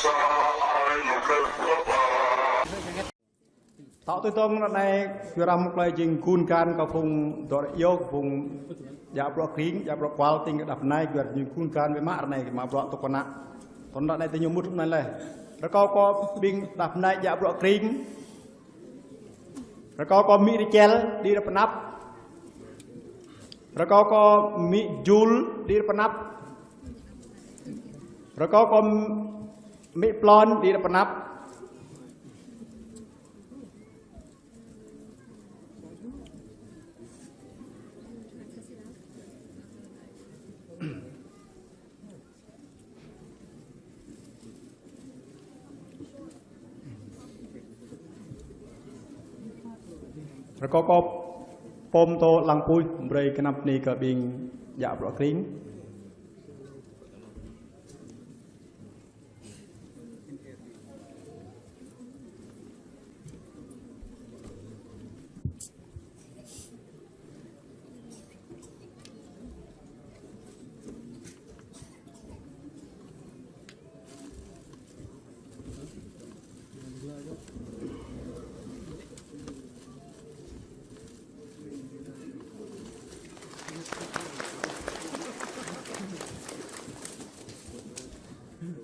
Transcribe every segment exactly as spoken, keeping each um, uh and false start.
Tŏ tui tong ră anai, yua dah mơ̆ng tơlơi jing gun gan kơ phung dŏ rơiâu, phung djă bruă kring, djă bruă kual, tĭng kơ đah pơ anai, yua dah jing gun gan wơ̆t mă ră anai, mă bruă tŭk kơnă. Tơl ră anai tơ ñu mŭt ră anai leh. Rơkâo kơ ƀing đah pơ anai djă bruă kring. Rơkâo kơ amĭ Rachel đĭ rơ̆ pơ anăp. Rơkâo kơ amĭ Jul đĭ rơ̆ pơ anăp. Rơkâo kơ amĭ Plon đĭ rơ̆ pơ anăp. Rơkâo kơ pô pơtô lăng puih brơi kơnăp bơni kơ ƀing djă bruă kring.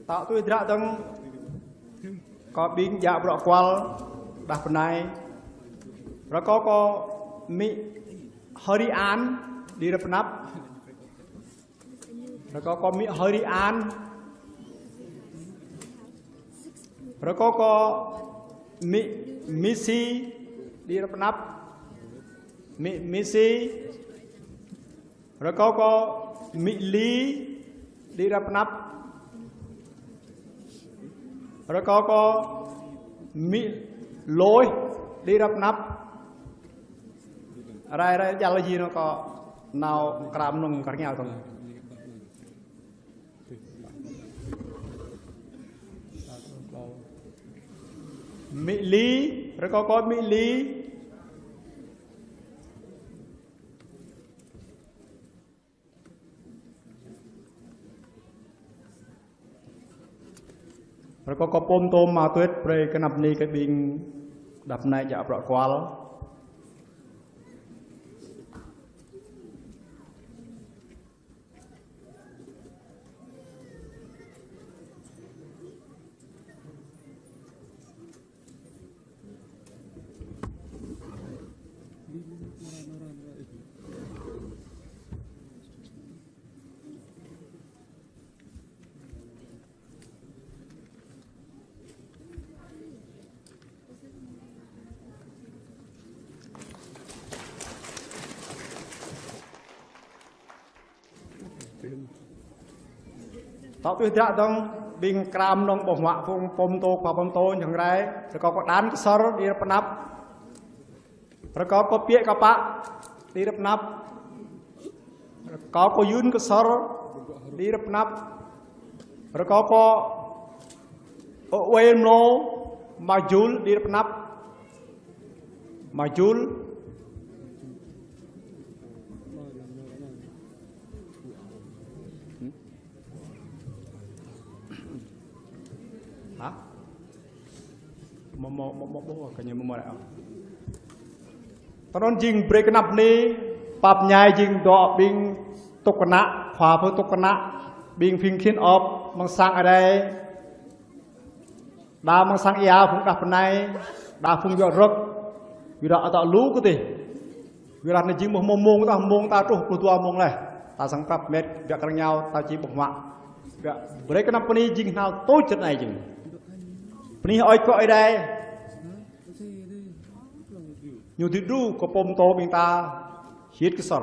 Tŏ tui hơdră dơ̆ng kơ ƀing djă bruă kual đah pơ anai. Rơkâo kơ amĭ Hri An đĭ rơ̆ pơ anăp. Rơkâo kơ amĭ Hri An. Rơkâo kơ amĭ Misi đĭ rơ̆ pơ anăp. Amĭ Misi. Rơkâo kơ amĭ Li đĭ rơ̆ pơ anăp. Rơkâo kơ amĭ Lôi đĭ rơ̆ pơ anăp. Rai rai jal ji nao kơ nao kram nong kar ngiao tong. Amĭ Li, rơkâo kơ amĭ Li. Rơkâo kơ pô pơtô mă tuĕt brơi kơnăp bơni kơ ƀing đah pơ anai djă bruă kual. Tŏ tui hơdră dơ̆ng ƀing kram nong ƀơ̆ng huă phung pô pơtô, khua pô pơtô jing rai. Rơkâo kơ Đan Ksor đĭ rơ̆ pơ anăp. Rơkâo kơ Piĕ Kpă đĭ rơ̆ pơ anăp. Rơkâo kơ Yun Ksor đĭ rơ̆ pơ anăp. Rơkâo kơ Ơ Uê Mlô, Ama Jul đĭ rơ̆ pơ anăp. Ama Jul. Hă? Mơ̆, mơ̆, mơ̆, mơ̆, mơ̆, kơ ñu mơ̆, mơ̆ ră. Tơ anŭn jing brơi kơnăp bơni, pap ñai jing dŏ ƀing tŭk kơnă, khua pô tŭk kơnă, ƀing phing khin ôp, mơ̆ng sang Ơi Adai. Đa mơ̆ng sang ia phung đah pơ anai, đa phung yua rơ̆k, yua ră atŏ lu kơ tih. Yua ră anai jing mơ̆ mông mông ta, mông ta truh pluh dua mông leh. Ta sang prăp met, biă kar ngiao, ta či ƀơ̆ng huă. Biă brơi kơnăp bơni jing hnal tui čơt anai jing. Bơni hơơč kơ Ơi Adai. Ñu dưi đru kơ pô pơtô ƀing ta hiêt Ksor.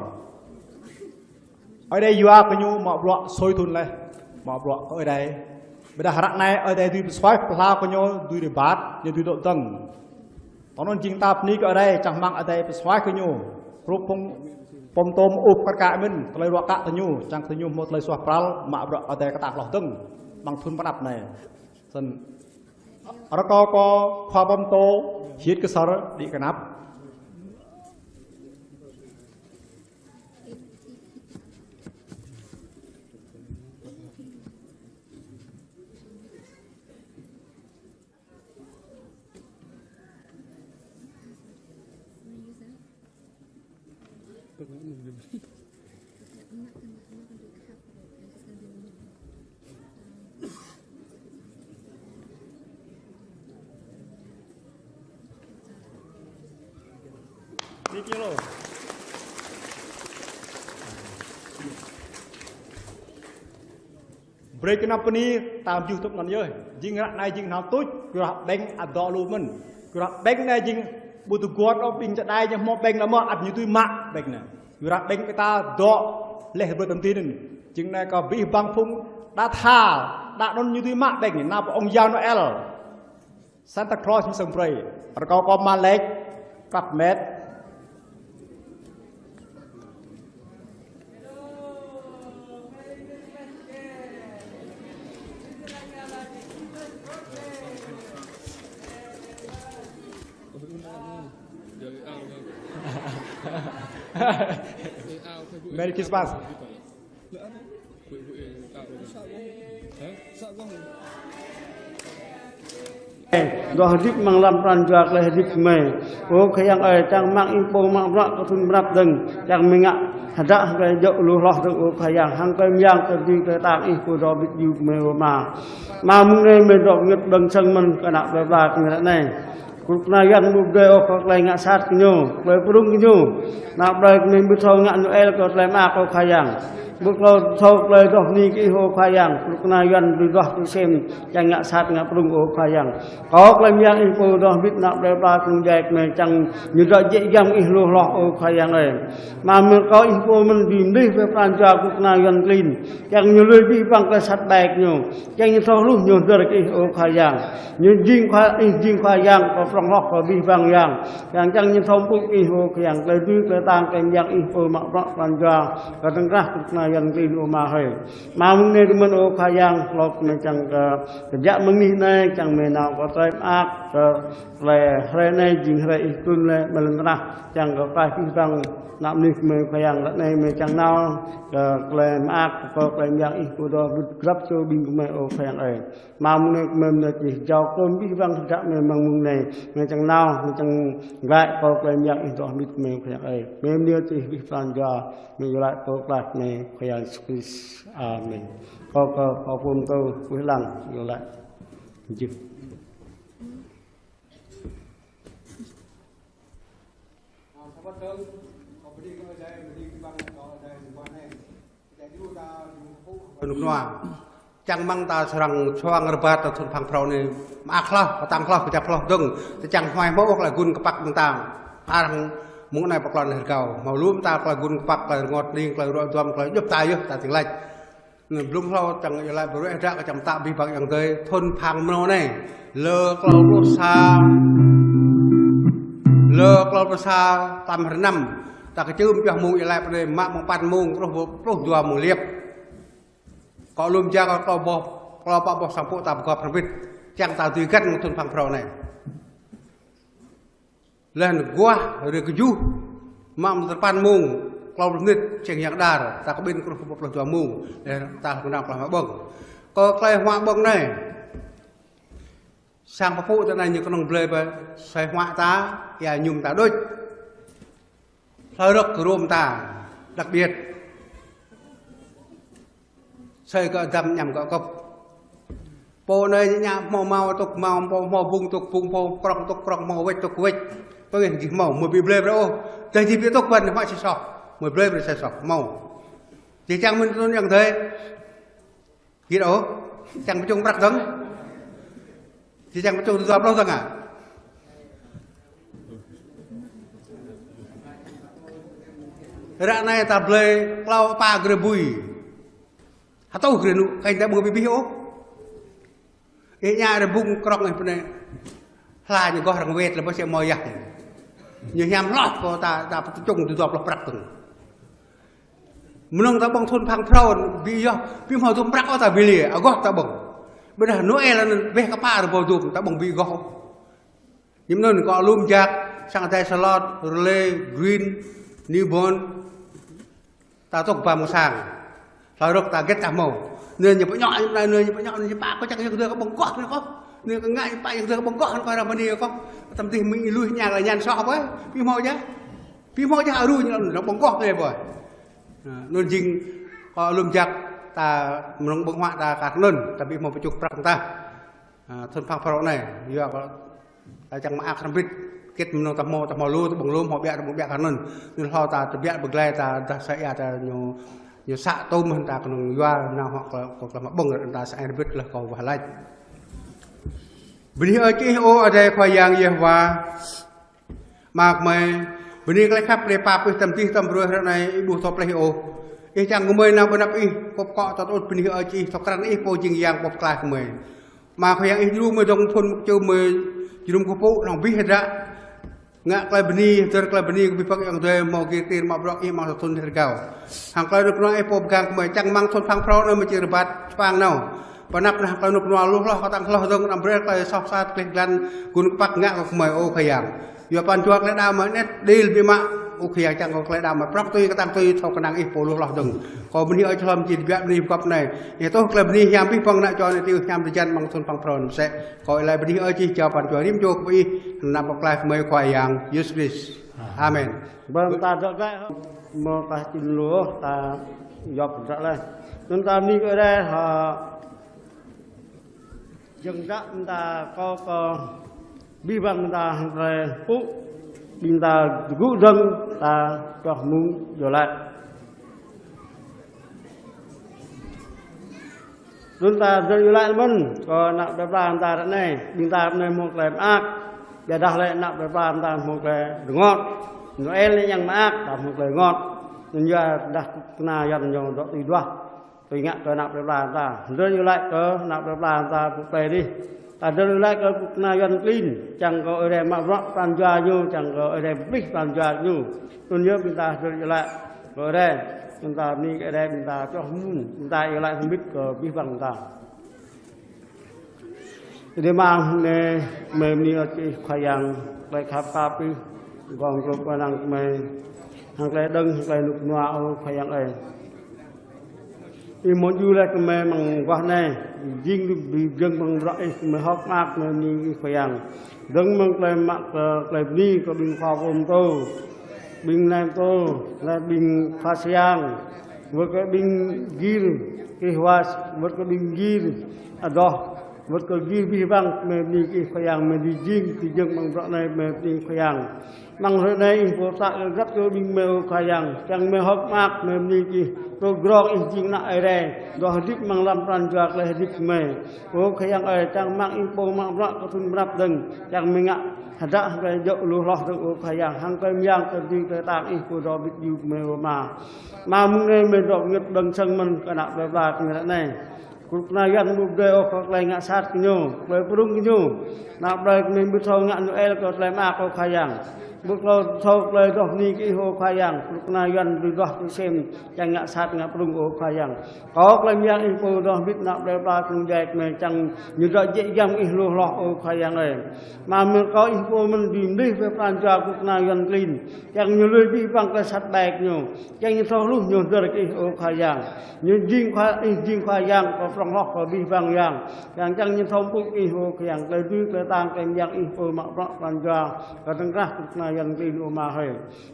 Ơi Adai yua kơ ñu mă bruă sui thun leh, mă bruă kơ Ơi Adai. Ƀiădah ră anai Ơi Adai dưi pơsuaih pơhla kơ ñu dưi rơbat, ñu dưi dŏ dơ̆ng. Tơ anŭn jing ta bơni kơ Ơi Adai, čang rơmang Ơi Adai pơsuaih kơ ñu. Hrup phung pô pơtô mơ̆ ŭp kar kaĭ mơ̆n, tơlơi ruă kă tơ ñu, čang tơ ñu hmâo tơlơi suaih pral, mă bruă Ơi Adai kơtah hloh dơ̆ng, amăng thun pơ anăp anai. Snăn, rơkâo kơ khua pô pơtô, hiêt Ksor, đĭ kơnăp. Brơi kơ anăp bơni tam jưh tŭk anŭn yơh. Jing ră anai jing hơnăl tuč, kơ ră ƀing adŏ lu mơ̆n. Kơ ră ƀing anai jing ƀu tơguan ôh ƀing čơđai ñu hmâo ƀing lăm mơ̆ ăt ñu tui mă ƀing anai. Kơ ră ƀing kơ ta dŏ leh brơi tơm tih anŭn. Jing anai kơ abih bang phung đa tha, đa anŭn ñu tui mă ƀing anai, nao pơ ong Yang Noel. Santa Claus ñu sơng brơi. Rơkâo kơ mă lĕ, kăp met. Merry Christmas. Dŏ hơdip amăng lăm pran jua tơlơi hơdip gơmơi. Ơ Khua Yang ơi, čang rơmang Ih pô mă bruă kơ thun mơnap dơ̆ng, čang gơmơi ngă hơdră hăng tơlơi djơ̆ lu hloh dơ̆ng, ơ Khua Yang, hăng tơlơi mơyang tơlơi dưi tơlơi kơtang Ih pô dŏ bĭt djru gơmơi, ơ Ama. Ama, mơ̆ng anai gơmơi dŏ pơngit ƀơ̆ng sơng mơ̆n kơ ană plơi pla gơmơi ră anai. Kơnuk kơna Yuan ƀu brơi ôh kơ tơlơi ngă sat kơ ñu, tơlơi pơrŭng kơ ñu. Ană plơi gơmơi ƀu thâo ngă Noel kơ tơlơi mơak, ơ Khua Yang. Ƀu thâo, thâo tơlơi adoh bơni kơ Ih, ơ Khua Yang. Kơnuk kơna Yuan ƀu adoh tui sem, čang ngă sat ngă pơrŭng, ơ Khua Yang. Kơ tơlơi mơyang Ih pô dŏ bĭt ană plơi pla kơnung djuai gơmơi, čang ñu dŏ jĕ giăm Ih lu hloh, ơ Khua Yang ơi. Ama, mơ̆ng kơ Ih pô mơ̆n dưi mơlih brơi pran jua kơnuk kơna Yuan klin. Čang ñu lui abih bang tơlơi sat ƀai kơ ñu. Čang ñu thâo hluh ñu hơdơr kơ Ih, ơ Khua Yang. Ñu jing Khua, Ih jing Khua Yang kơ prŏng hloh kơ abih bang yang. Čang, čang ñu thâo pŭ kơ Ih, ơ Khua Yang, tơlơi dưi tơlơi kơtang tơlơi mơyang Ih pô mă bruă pran jua kơ tơ̆ng krah kơnuk kơna Yuan klin, ơ Ama hơi. Ama, mơ̆ng anai tơ mơ̆n, ơ Khua Yang, hlâo kơ gơmơi čang kơ tơbiă mơ̆ng anih anai, čang gơmơi nao kơ tơlơi mơak, kơ tơlơi hrơi anai jing hrơi Ih trŭn lĕ mơ̆ng lŏn tơnah, čang kơ pơklaih abih bang ană mơnuih gơmơi, Khua Yang. Ră anai gơmơi čang nao kơ tơlơi mơak, kơ tơlơi mơyang Ih pô dŏ bĭt grăp čô ƀing gơmơi, ơ Khua Yang ơi. Ama, mơ̆ng anai gơmơi bơni čih jao kơ abih bang hơdră gơmơi amăng mông anai, gơmơi čang nao, gơmơi čang glăi kơ tơlơi mơyang Ih dŏ bĭt gơmơi, Khua Yang ơi. Gơmơi bơni čih abih pran jua, gơmơi iâu laĭ pơklaih gơmơi Khua Yang Yêsu Krist. Amen. Kâo, kâo, kâo pơm tơ, wih lăng, iâu laĭ. Jih. Kơnuk kơna. Čang mơ̆ng ta srăng suang rơbat ta thun phang phrâo anai, mơak hloh, kơtang hloh, kơjăp hloh dơ̆ng, ta čang hmâo ôh tơlơi gun kơpăk mơ̆ng ta. Arăng mơ̆ng anai pơklŏn rơgao, hmâo lu mơ̆ng ta tơlơi gun kơpăk, tơlơi rơngot hning, tơlơi ruă duam, tơlơi djŏp ta yơh, ta tơlơi laĭ. Anŭn blung hlâo čang iâu laĭ brơi hơdră kơ čang ta abih bang ayŏng adơi, thun phang mơnâo anai. Lơ klâo pluh sa, lơ klâo pluh sa tơlăm hrơi năm. Ta kơčưm pioh mông iâu laĭ pơ anai mă mông păn mông, truh pluh dua mông liăp. Kơ lŏm ja kơ klâo boh, klâo pă boh sang pơpŭ ta pơgop hrŏm hơbĭt. Čang ta dưi găn mơ̆ng thun phang phrâo anai. Laih anŭn guah hrơi kơjuh, mă mơ̆ng tơpăn mông, klâo pluh mơnit, čeng yang đar, ta kơƀĭn truh kơ pluh dua mông, laih ta hơnăl klah hmua ƀơ̆ng. Kơ tơlơi hmua ƀơ̆ng anai, sang pơpŭ ta anai ñu kơnơ̆ng blơi pơ asơi hmua ta, ia mơñum ta đôč. Hlơi rơ̆k kơ rôm ta, đặc biệt. Asơi kơ dăm ñăm kơ kŏp. Pô anai ñu hmâo mâo tŭk mâo, pô hmâo bung tŭk bung, pô krŏng tŭk krŏng, hmâo wĕč tŭk wĕč. Pơngeh gih hmâo, mơ̆ ƀu blơi brơi ôh. Tơdah gih ƀu tŭk ƀăn, hmâo či soh. Mơ̆ blơi brơi či soh, hmâo. Či čang mơ̆n tui anŭn ayŏng adơi. Gih ôh, čang pơčŭng prăk dơ̆ng. Či čang pơčŭng dua pluh dơ̆ng ah. Ră anai ta blơi klâo pă grê bui. Hơtuh grê anŭn, kơnh ta ƀu ƀuh abih ôh. Ih ñă rơbung krŏng ih pơ anai. Hla ñu gŏh arăng wĕt lĕ bơ sĕ mơ̆ yah. Ñu hiam hloh kơ ta, ta pơčŭng dua pluh prăk dơ̆ng. Mơnơ̆ng ta ƀơ̆ng thun phang phrâo, ƀu yơh, ƀu hmâo dôm prăk ôh ta ƀu lĕ, agoh ta ƀơ̆ng. Ƀôdah Noel anŭn weh kơpă rơbâo dôm, ta ƀơ̆ng ƀu gŏh. Ñu mơnơ̆ng kơ lŏm jak, sang adai Charlotte, Raleigh, Green, New Bern, ta tŭk ba mơ̆ng sang. Hlơi rơ̆k ta gĕt ta hmâo. Anai ñu pơñŏk, anai ñu pơñŏk, anai ñu pă kơ čang ayŏng adơi kơ ƀơ̆ng gŏh anai kơ. Anai kơ ngă ñu pă ayŏng adơi kơ ƀơ̆ng gŏh anai kơ ră mơ̆n anai kơ. Tơm tih mơ̆ng ih lui ña lĕ ñan soh ƀơi, ƀu hmâo ja. Ƀu hmâo jah aru ñu lŏm ƀơ̆ng goh anai ƀơi. Anŭn jing kơ lŏm jak ta mơ̆ng ƀơ̆ng huă ta kar anŭn, ta ƀu hmâo pơčŭk prăk ta. Thŭn păng phrâo anai, yua kơ ta čang mă ak hrăm bit, kĭt mơnơ̆ng ta hmâo, ta hmâo lu, ta ƀơ̆ng lu, hmâo ƀiă, ta ƀơ̆ng ƀiă kar anŭn. Anŭn hlâo ta tơbiă pơglai ta dah sa ia ta ñu, ñu să tŭm mơ̆n ta kơnơ̆ng yua nao hŏk kơ, kơ, kơ mă ƀơ̆ng ră ta sa ai hrăm bit leh kơ wah lač. Bơni ơi kơ Ih ơ Adai Khua Yang Yêhôwa. Mă kơ mơi, bơni tơlơi khăp tơlơi pap Ih tơm dih tơm brơi hrơi anai Ih ƀu thâo pleh ôh. Ih čang kơ mơi nao ƀơi anăp Ih, kŏp kŏ tơt ôt bơni ơi kơ Ih, thâo krăn Ih pô jing Yang pŏk tlaih kơ mơi. Mă Khua Yang Ih djru mơi dŏng phŭn mơ̆ng čô mơi, djru kơ pŭ nong bih hơdră. Ngă tơlơi bơni, hơdơr tơlơi bơni kơ abih bang ayŏng adơi hmâo gir tir mă bruă Ih amăng sa thŭn rơgao. Hăng tơlơi rơnŭk rơnua Ih pô pơgang kơ mơi čang mơ̆ng thŭn păng phrâo anai mơi či rơbat čơpang nao. Pơ anăp anai hăng tơlơi rơnŭk rơnua lu hloh kơtang hloh dơ̆ng, anăm brơi tơlơi soh sat, tơlơi glan, gun kơpăk ngă kơ mơi ơ Khua Yang. Yua pran jua tơlơi đaŏ mơi anet đĭl biă mă, ơ Khua Yang čang kơ tơlơi đaŏ mơi prŏk tui kơtang tui thâo kơnang Ih pô lu hloh dơ̆ng. Kâo bơni ơi čơlŏm či tơbiă bơni pơgop anai. Ih tuh tơlơi bơni hiam abih bang ană čô ană tơlơi hiam tơjan amăng thŭn păng phrâo anai mơsĕ. Kâo laĭ bơni ơi či jao pran jua rĭm čô kơ Ih, anăp pơklaih kơ mơi Khua Yang Yêsu Krist. Amen. Bơ̆n ta dŏ glaĭ, mơ̆ ta čin lu, ta yop dŏ laih. Anŭn ta bơni kơ Ơi Adai, hă, jơ̆ng dăk ƀing ta kâo kơ abih bang ƀing ta hăng tơlơi pŭ, ƀing ta tơgŭ dơ̆ng, ta čoh mơ̆ng yua laĭ. Anŭn ta dơ̆ng yua laĭ mơ̆n, kơ ană plei pla ƀing ta ră anai, ƀing ta ră anai hmâo tơlơi mơak, ƀiădah lĕ ană plei pla ƀing ta hmâo tơlơi rơngot. Noel anai yang mơak, ta hmâo tơlơi rơngot. Anŭn yua dah kơna Yuan ñu dŏ tui duah. Tui ngă kơ ană plei pla ta. Hơdơr yua laĭ kơ ană plei pla ta pơ plei dih. Ta hơdơr yua laĭ kơ kơna Yuan klin. Čang kơ Ơi Adai mă bruă pran jua ñu, čang kơ Ơi Adai pơplih pran jua ñu. Anŭn yơh ƀing ta hơdơr yua laĭ kơ Ơi Adai. Ƀing ta bơni kơ Ơi Adai, ƀing ta čoh mơ̆ng, ƀing ta yua laĭ hơbĭt kơ abih bang ta. Tơdơi mơ̆ng anai, mơi bơni ơi kơ Ih Khua Yang, tơlơi khăp pap Ih, gơ̆ng gơ̆p kơnang kơ mơi, hăng tơlơi dơ̆ng, hăng tơlơi rơnŭk rơnua ơ Khua Yang ơi. Ih hmâo djru laih kơ mơi amăng guah anai, jing ƀing jơ̆ng amăng bruă Ih kơ mơi hơ̆k mơak mơi bơni Ih Khua Yang. Dơ̆ng mơ̆ng tơlơi mă kơ tơlơi bơni kơ ƀing khua pơtô, ƀing nai pơtô, laih ƀing khua sang, wơ̆t kơ ƀing gir, kih was, wơ̆t kơ ƀing gir, adoh, wơ̆t kơ gir abih bang, mơi bơni kơ Ih Khua Yang, mơi bơni jing, či jơ̆ng amăng bruă anai, mơi bơni Khua Yang. Amăng hrơi anai Ih pô pơtă kơ grăp čô ƀing mơi ơ Khua Yang, čang mơi hơ̆k mơak, mơi bơni kơ Ih, tơlơi grong Ih jing ană Ơi Adai, dŏ hơdip amăng lăm pran jua tơlơi hơdip mơi. Ơ Khua Yang ơi, čang mơ̆ng Ih pô mă bruă kơ thŭn mơnăp dơ̆ng, čang mơi ngă hơdră hăng tơlơi djơ̆ lu hloh dơ̆ng ơ Khua Yang, hăng tơlơi mơyang tơlơi dưi tơlơi tang Ih pô dŏ bĭt djru kơ mơi ơ Ama. Mơ̆ng anai mơi dŏ ngă dơ̆ng sơng mơ̆n kơ ană plei pla kơ mơi ră anai. Kơnuk kơna Yuan ƀu brơi ôh kơ tơlơi ngă sat kơ ñu, tơlơi prŭng kơ ñu. Ană plei kơ mơi ƀu thâo ngă Noel kơ tơlơi mơak ơ Khua Yang. Ƀu thâo, thâo tơlơi dŏ bơni kơ Ih ơ Khua Yang. Kơnuk kơna Yuan ƀu dŏ tui sem, čang ngă sat ngă prŭng ơ Khua Yang. Kâo tơlơi mơyang Ih pô dŏ bĭt ană plei pla kơ mơi djai kơ mơi čang ñu dŏ jĕ giăm Ih lu hloh ơ Khua Yang ơi. Mơ̆ng mơi kâo Ih pô mơ̆n dưi mơlih pran jua kơnuk kơna Yuan klin. Čang ñu lui abih bang tơlơi sat ƀai kơ ñu. Čang ñu thâo hluh ñu hơdơr kơ Ih ơ Khua Yang. Ñu jing Khua, Ih jing Khua Yang kơ prŏng hloh kơ abih bang yang. Yang čang ñu thâo pŭ Ih ơ Khua Yang, tơlơi dưi tơlơi tang tơlơi mơyang Ih pô mă bruă pran jua kơ tơ̆ng krah kơnuk kơna Yuan klin ơ Ama hơi.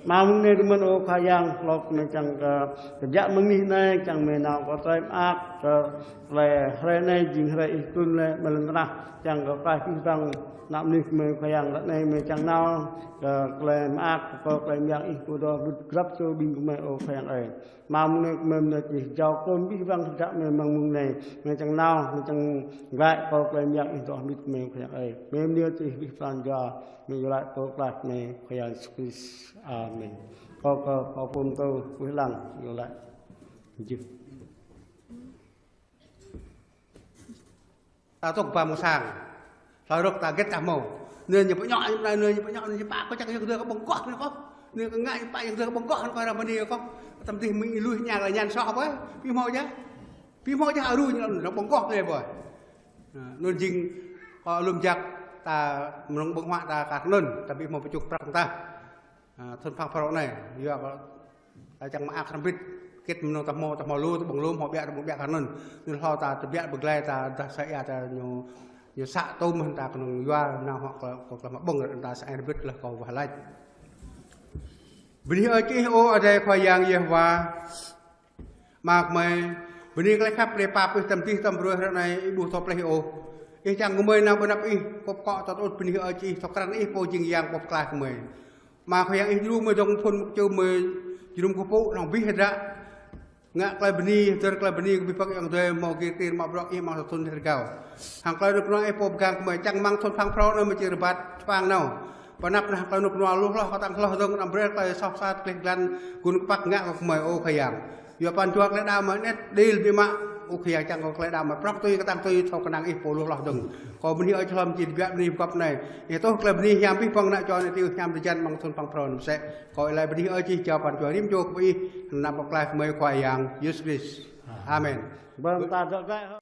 Mơ̆ng anai tơ mơ̆n ơ Khua Yang, hlâo kơ mơi čang kơ tơbiă mơ̆ng anih anai, čang mơi nao kơ tơlơi mơak, kơ tơlơi hrơi anai jing hrơi Ih trŭn lĕ ƀơi lŏn tơnah, čang kơ pơklaih abih bang ană mơnuih kơ mơi Khua Yang, ră anai mơi čang nao kơ tơlơi mơak, kơ tơlơi mơyang Ih pô dŏ bĭt grăp čô ƀing kơ mơi ơ Khua Yang ơi. Mơ̆ng anai kơ mơi bơni či jao klôm abih bang hơdră mơi mơ̆ng mông anai, mơi čang nao, mơi čang glaĭ kơ tơlơi mơyang Ih dŏ bĭt kơ mơi Khua Yang ơi. Mơi bơni či abih pran jua, mơi yua laĭ pơklaih mơi Khua Yang Yêsu Krist. Amen. Kâo kơ khua pơtô Wih Lăng yua laĭ. Jih. Ta tŏk ba mơ̆ng sang. Hlâo rơ̆k ta gĕt ta hmâo. Anai ñu pơñŏk, anai ñu pơñŏk, anai ñu pă, kâo čang ñu kơ dơi kơ ƀơ̆ng goh anai kâo. Anai kơ ngă ñu pă, ñu kơ dơi kơ ƀơ̆ng goh anai kâo ră mơ̆ng anai kâo. Tơm dih mơ̆ng ih lui ña kơ ñan soh ƀơi. Ƀu hmâo jah. Ƀu hmâo jah aru ñu lŏm ƀơ̆ng goh anai ƀơi. Anŭn jing kơ lŏm jak ta mơ̆ng ƀơ̆ng huă ta kar anŭn, ta ƀu hmâo pơčŭk prăk ta. Thŭn păng phrâo anai, yua kơ ta čang mă ak hrăm bit, kĭt mơnơ̆ng ta hmâo, ta hmâo lu, ta ƀơ̆ng lu, hmâo ƀiă, ta ƀơ̆ng ƀiă kar anŭn. Anŭn hlâo ta tơbiă pơglai ta dah sa ia ta ñu, ñu să tŭm mơ̆n ta kơnơ̆ng yua nao hŏk kơ, kơ, kơ mă ƀơ̆ng ră ta sa ai hrăm bit leh kơ wah lač. Bơni hơơč kơ Ih, ơ Adai Khua Yang Yêhôwa. Ama gơmơi, bơni tơlơi khăp, tơlơi pap Ih tơm dih tơm brơi hrơi anai, Ih ƀu thâo pleh ôh. Ih čang gơmơi nao ƀơi anăp Ih, kŏp akŏ tơl tơŭt, bơni hơơč kơ Ih, thâo krăn Ih pô jing Yang pô pơklaih gơmơi. Ama Khua Yang, Ih djru gơmơi dŏng phŭn mơ̆ng čô gơmơi, jơnum kơkuh pơpŭ, nao abih hơdră. Ngă tơlơi bơni, hơdơr tơlơi bơni kơ abih bang ayŏng adơi, hmâo gir gir mă bruă Ih amăng sa thŭn rơgao. Hăng tơlơi rơnŭk rơnua Ih pô pơgang gơmơi, čang amăng thŭn phang phrâo anai mơ̆ či rơbat čơpang nao. Pơ anăp anai hăng tơlơi rơnŭk rơnua lu hloh kơtang hloh dơ̆ng, anăm brơi tơlơi soh sat, gleh glan, gun kơpăk ngă kơ gơmơi, ơ Khua Yang. Yua pran jua tơlơi đaŏ mơi anet đil biă mă, ơ Khua Yang, čang kơ tơlơi đaŏ mơi prŏk tui, kơtang tui, thâo kơnang Ih pô lu hloh dơ̆ng. Kâo bơni hơơč hlŏm či tơbiă bơni pơgop anai. Ih tuh tơlơi bơni hiam abih bang ană čô ană tơčô hiam drơi jan amăng thŭn phang phrâo anai mơsĕ. Kâo iâu laĭ bơni hơơč kơ Ih jao pran jua rĭm čô kơ Ih, anăn pơklaih gơmơi Khua Yang Yêsu Krist. Amen. Bơni ta dŏ glaĭ.